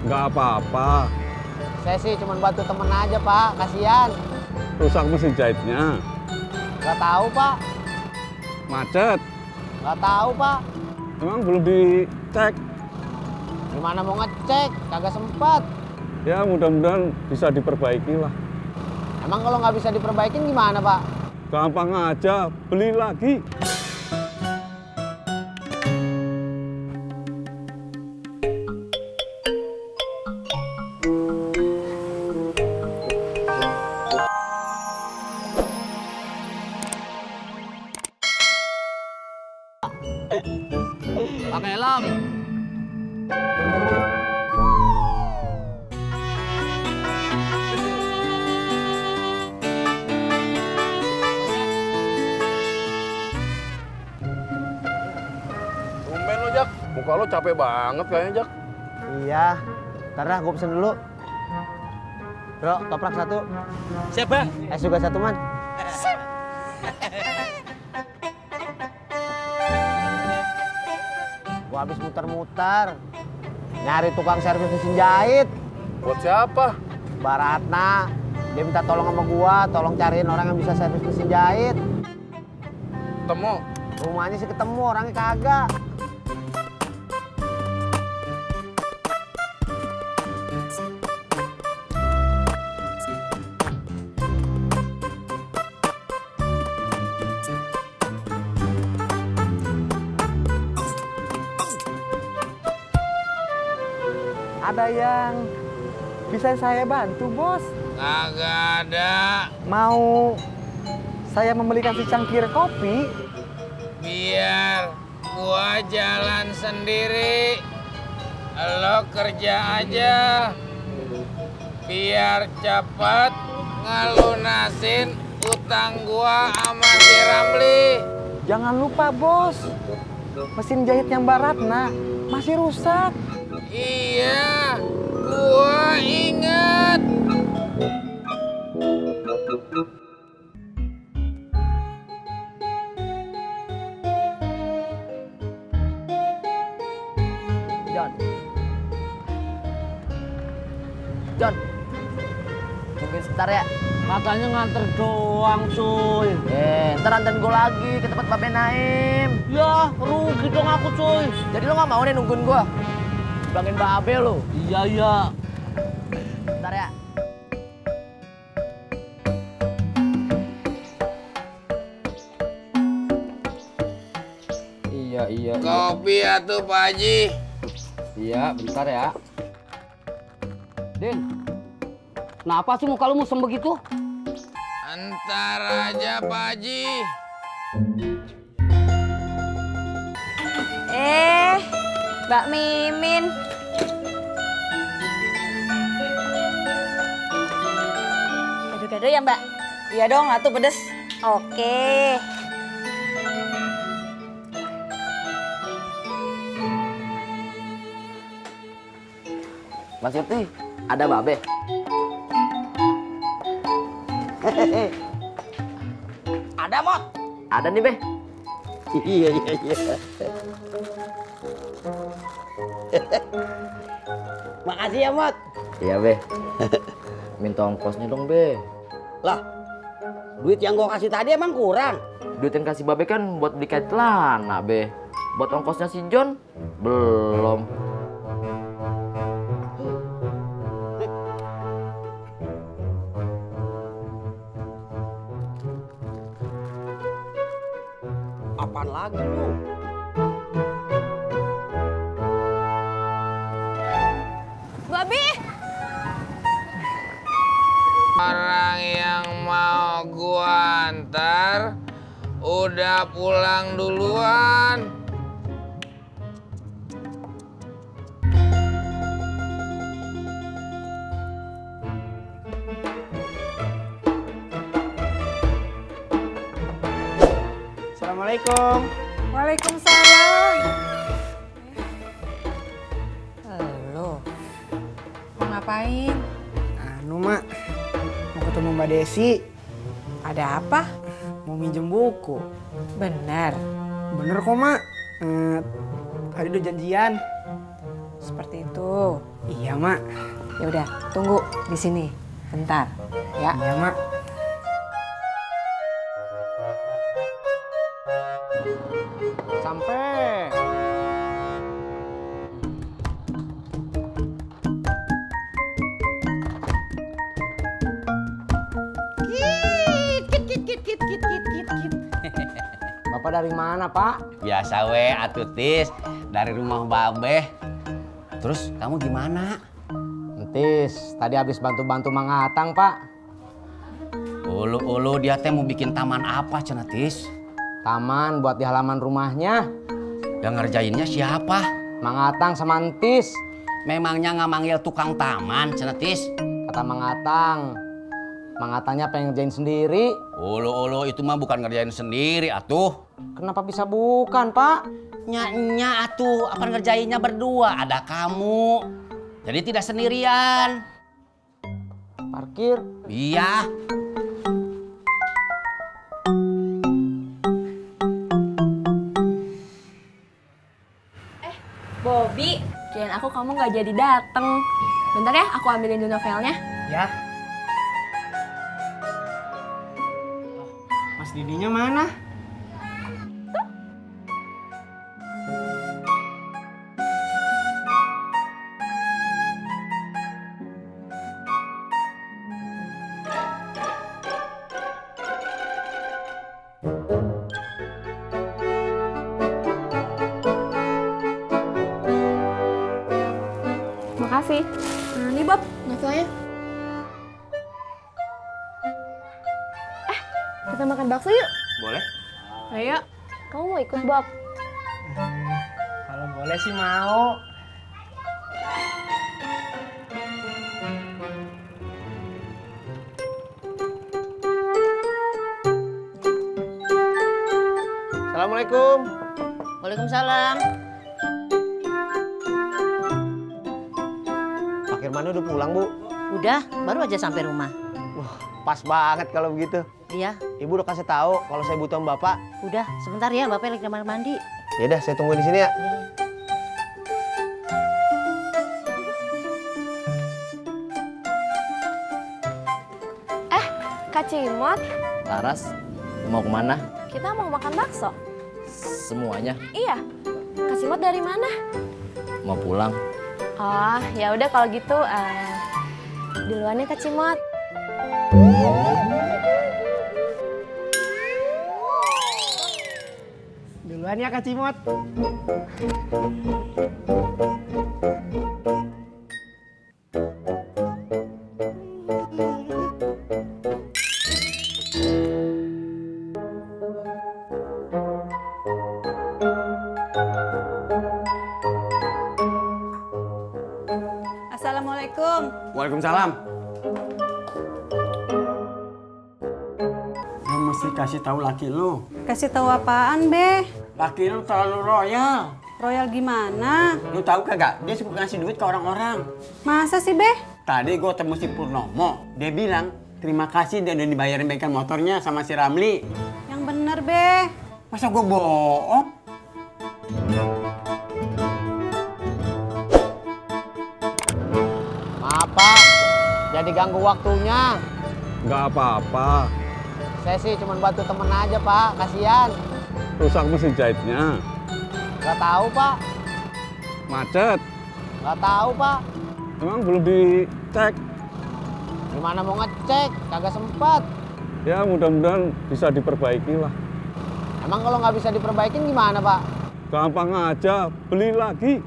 Nggak apa-apa. Saya sih cuma bantu temen aja, Pak. Kasihan. Rusak mesin jahitnya. Nggak tahu, Pak. Macet. Nggak tahu, Pak. Emang belum dicek. Gimana mau ngecek? Kagak sempat. Ya mudah-mudahan bisa diperbaiki lah. Emang kalau nggak bisa diperbaikin gimana, Pak? Gampang aja, beli lagi. Pakai helm. Tumben lo, Jak. Muka lo capek banget kayaknya, Jak. Iya. Ntar dah, gue pesen dulu. Bro, toprak satu. Siap, Bang. Es juga satu, Man. Gua habis muter-muter. Nyari tukang servis mesin jahit. Buat siapa? Baratna. Dia minta tolong sama gua, tolong cariin orang yang bisa servis mesin jahit. Temu. Rumahnya sih ketemu, orangnya kagak. Ada yang bisa saya bantu, Bos? Kagak ada. Mau saya membelikan secangkir kopi? Biar gua jalan sendiri. Lo kerja aja. Biar cepet ngelunasin utang gua sama si Ramli. Jangan lupa, Bos. Mesin jahit yang Baratna masih rusak. Iya, gua inget. John, mungkin sebentar ya. Katanya nganter doang, cuy. Ntar anterin gue lagi ke tempat Babe Naim. Ya, rugi dong aku, cuy. Jadi lo nggak mau nih nungguin gue? Bilangin Babe lo. Iya, iya. Bentar ya. Iya. Kopi atuh Pak Haji. Iya, bentar ya. Din, kenapa sih muka lu musem begitu? Entar aja Pak Haji. Mbak Mimin. Gado-gado ya, Mbak? Iya dong, atuh pedes. Oke. Mas Yurti, ada Babe? Ada, Mot. Ada nih, Be. Iya. Makasih ya, Mot. Iya, Be. Minta ongkosnya dong, Be. Lah, duit yang gua kasih tadi emang kurang? Duit yang kasih Babe kan buat beli kain celana, Be. Buat ongkosnya si John, belum. Apaan lagi lu? Babi! Orang yang mau gua antar udah pulang duluan. Assalamualaikum. Waalaikumsalam. Lo mau ngapain? Mak, mau ketemu Mbak Desi. Ada apa? Mau minjem buku. Benar. Bener kok, Mak. Tadi udah janjian. Seperti itu. Iya, Mak. Ya udah, tunggu di sini. Bentar. Ya. Iya, Mak. Sampai. Bapak dari mana, Pak? Biasa we, atuh Tis. Dari rumah Babeh. Terus kamu gimana? Entis, tadi habis bantu-bantu Mang Atang, Pak. Ulu dia teh mau bikin taman apa cenah Tis? Taman buat di halaman rumahnya. Yang ngerjainnya siapa? Mang Atang sama Entis. Memangnya nggak manggil tukang taman cenah Tis? Kata Mang Atangnya pengen ngerjain sendiri. Ulu itu mah bukan ngerjain sendiri atuh. Kenapa bisa bukan, Pak? Nya atuh, apa ngerjainnya berdua? Ada kamu. Jadi tidak sendirian. Parkir. Iya. Bobby, kirain aku kamu nggak jadi dateng. Bentar ya, aku ambilin dulu novelnya. Ya. Mas Didinya mana? Makasih. Nah, nih Bob, novelnya. Kita makan bakso yuk. Boleh. Ayo. Kamu mau ikut, Bob? Kalau boleh sih mau. Assalamualaikum. Waalaikumsalam. Pak Kirmano udah pulang, Bu? Udah, baru aja sampai rumah. Wah, pas banget kalau begitu. Iya, Ibu udah kasih tahu kalau saya butuh Bapak. udah. Sebentar ya, Bapak lagi kamar mandi. Ya udah, saya tunggu di sini ya. Kak Cimot, Laras, mau kemana? kita mau makan bakso. Semuanya Iya. Kak Cimot dari mana? mau pulang. Oh, ya udah kalau gitu duluan ya Kak Cimot. Duluan ya, Kak Cimot. Assalamualaikum. Waalaikumsalam. Lu mesti kasih tahu laki lu. Kasih tahu apaan, Be? Laki lu terlalu royal. Royal gimana? Lu tahu kagak? Dia suka ngasih duit ke orang-orang. Masa sih, Be? Tadi gue ketemu si Purnomo. Dia bilang, terima kasih dia udah dibayarin bengkel motornya sama si Ramli. Yang bener, Be. Masa gue bohong? Maaf, Pak. Jadi ganggu waktunya. Nggak apa-apa. Saya sih cuma bantu temen aja, Pak. Kasihan. Rusak mesin jahitnya. Gak tahu, Pak. Macet. Gak tahu, Pak. Emang belum dicek. Gimana mau ngecek? Kagak sempat. Ya mudah-mudahan bisa diperbaiki lah. Emang kalau nggak bisa diperbaikin gimana, Pak? Gampang aja, beli lagi.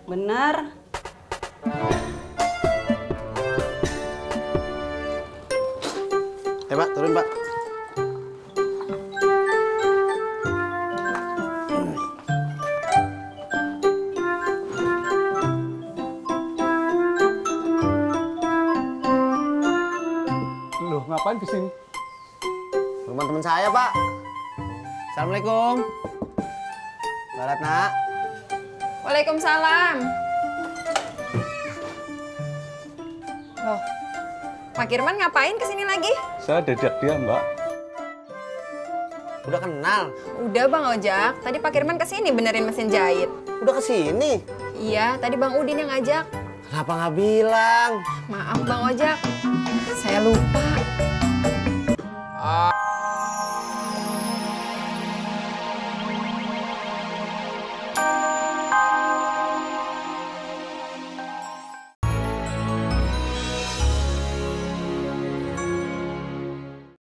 Bener. Pak, turun, Pak. Loh, ngapain di sini? Rumah teman saya, Pak. Assalamualaikum. Mbak Ratna. Waalaikumsalam. Loh, Pak Kirman ngapain kesini lagi? Saya dedak dia, Mbak. Udah kenal? Udah Bang Ojak, tadi Pak Kirman kesini benerin mesin jahit. Udah kesini? Iya, tadi Bang Udin yang ngajak. Kenapa nggak bilang? Maaf Bang Ojak, saya lupa.